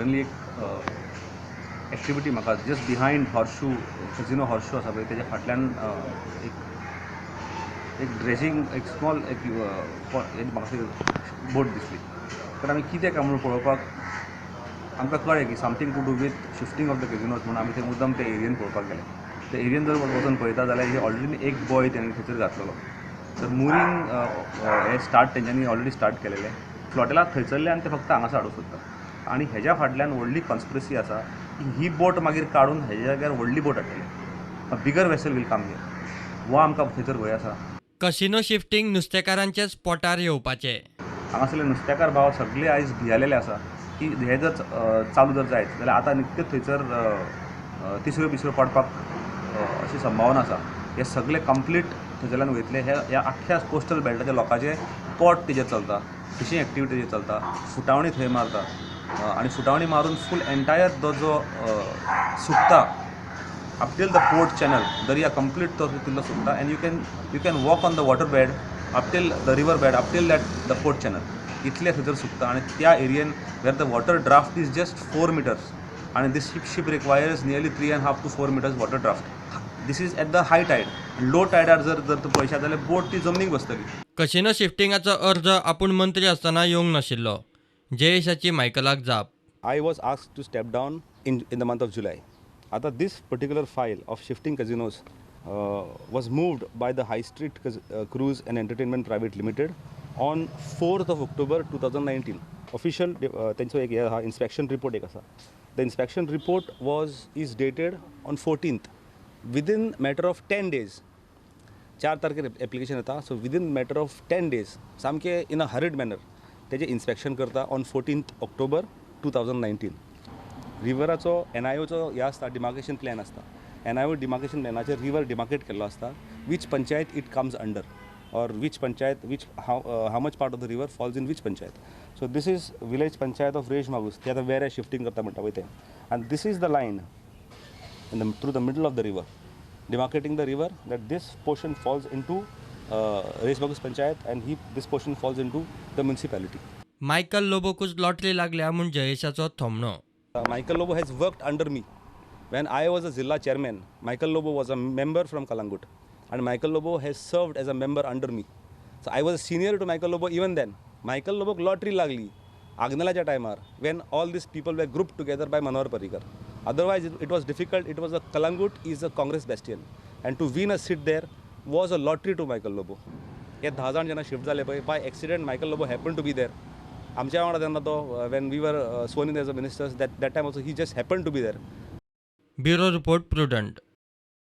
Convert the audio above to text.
Suddenly एक activity म्हाका just behind Horseshoe Casino, Horseshoe आसा पळय, तेज्या फाटल्यान एक एक ड्रेजींग, एक स्मॉल एक म्हाका बोट दिसली. तर आमी कितें काय म्हणून पळोवपाक आमकां कळ्ळें की something to do with shifting of the casinos म्हणून आमी ते मुद्दम त्या एरियेन पळोवपाक गेले. त्या एरियेन जर वचून पळयता जाल्यार ही ऑलरेडी एक बॉय तेणी थंयसर घातलेलो. तर मुरींग हे स्टार्ट तेंच्यांनी ऑलरेडी स्टार्ट केलेलें. फ्लॉटेला थंयसरले आनी ते फक्त हांगासर हाडूंक सोदता आनी हेज्या फाटल्यान व्हडली कॉन्स्पिरसी आसा की ही बोट मागीर काडून हेज्या जाग्यार व्हडली बोट हाडटले. Bigger vessel will come here हो आमकां थंयसर भंय आसा. कसिनो शिफ्टिंग नुस्तेकारांचेच पोटार येवपाचें. हांगासरले नुस्तेकार भाव सगळे आयज भियेलेले आसा की हे जर चालू जर जायत जाल्यार आतां निकत्योच थंयसर तिसऱ्यो बिसऱ्यो पडपाक अशी संभावना आसा. हे सगळे कंप्लीट थंयसरल्यान वयतले. हे ह्या आख्ख्या कोस्टल बेल्टाच्या लोकांचें पोट तेजेर चलता, फिशींग एक्टिविटीचेर चलता. फुटावणी थंय मारता आनी फुटावणी मारून फूल एंटायर तो जो सुकता up till the port channel, दर्या कंप्लीट तो तितलो सुकता and you can walk on the water bed up till the river bed, up till that the port channel, इतलें थंयसर सुकता. आनी त्या एरियेन where the water draft is just 4 meters आनी this ship requires nearly 3.5 to 4 meters water draft. This is at the high tide. Low टायडार जर जर तूं पळयशात जाल्यार बोट ती जमनीक बसतली. कसिनो शिफ्टिंगाचो अर्ज आपूण मंत्री आसतना येवंक नाशिल्लो, जयेशाची मायकलाक जाप. I was asked to step down in the month of July. आता this particular file of shifting casinos was moved by the High Street Cruise and Entertainment Private Limited on 4th of October 2019. Official तेंचो एक हे आहा, inspection report एक आसा. The inspection report was is dated on 14th, within matter of 10 days. 4 तारखेर application येता, so within matter of 10 days सामकें in a hurried manner तेजें इन्स्पेक्शन करता on 14th October 2019. रिवराचो एनआयओचो हे आसता, डिमार्केशन प्लॅन आसता. एनआयओ डिमार्केशन प्लॅनाचेर रिवर डिमार्केट केल्लो आसता, which panchayat it comes under or which panchayat, which how much part of the river falls in which panchayat. So this is village panchayat of Reis Magos, ते आतां वेऱ्या shifting करता म्हणटा पळय तें, आनी this is the line in the through the middle of the river, demarcating the river, that this portion falls into Reis Magos Panchayat and this portion falls into the municipality. Michael लोबोकूच lottery लागल्या म्हूण जयेशाचो थोमणो. Michael Lobo has worked under me. When I was a Zilla chairman, Michael Lobo was a member from Kalangut and Michael Lobo has served as a member under me. So I was a senior to Michael Lobo even then. Michael Lobo lottery लागली आग्नेलाच्या टायमार when all these people were grouped together by Manohar Parrikar. Otherwise it was difficult. It was a Kalangut is a Congress bastion and to win a seat there was a lottery to Michael Lobo. हे 10 जाण जेन्ना shift जाले पळय, by accident Michael Lobo happen to be there. आमच्या वांगडा तेन्ना तो when we were sworn in as a ministers, that time also he just happen to be there. Bureau report, Prudent.